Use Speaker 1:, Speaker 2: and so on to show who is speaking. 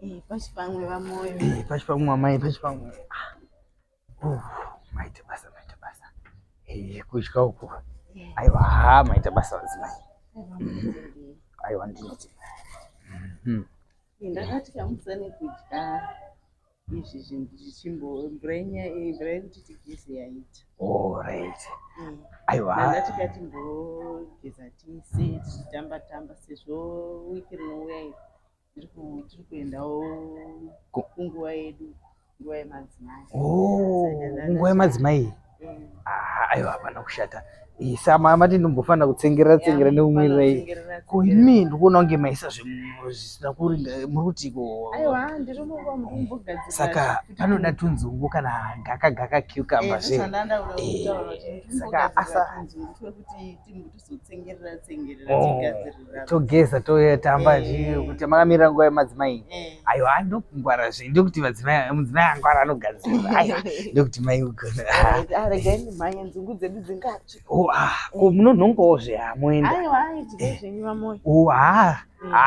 Speaker 1: Eh, pashi pamwe vamoyo.
Speaker 2: Eh, pashi pamwe amai, pashi pamwe. Ah. Oh, maita basa, maita basa. Eh, kutya uku. Aiwa, ha, maita basa vadzimai. Aiwa, ndinoti.
Speaker 1: Ndakati kamusane kudya izvi zvinhu zvichimbo mvura mvura yekuti tigeze yaita.
Speaker 2: Oh, right. Aiwa.
Speaker 1: Ndanga tikatimbogeza tise tichitamba tamba sezvo wiki rinouya iri tiri kuendawo kunguva yedu, nguva yemadzimai.
Speaker 2: Oh, nguva yemadzimai. Ah, aiwa, hapana kushata. Sama mati ndombofanira kutsengerera tsengera nekumwirirai. Ko imi ndikuona kunge maisa zvisina kuringa, muri kuti ko?
Speaker 1: Aiwa, ndiri kumbogadzira.
Speaker 2: Saka panoda tunzungu kana gaka gaka cucumber zve.
Speaker 1: Saka asa twekuti tizotsengerera tsengerera
Speaker 2: oh,
Speaker 1: tigadzirira.
Speaker 2: Togeza totamba kuti makamirira nguva yemadzimai. Aiwa, ndokungwara zve, ndokuti vadzimai, mudzimai angwara anogadzirira. Aiwa, ndokuti mai ugona.
Speaker 1: Ah, regai ndimhanye, nzungu dzedu dzingatsve.
Speaker 2: Oh, ah, ko munonhongawo zve, hamuenda?
Speaker 1: Aiwa, idyai zvenyu vamoyo.
Speaker 2: Oh, ah.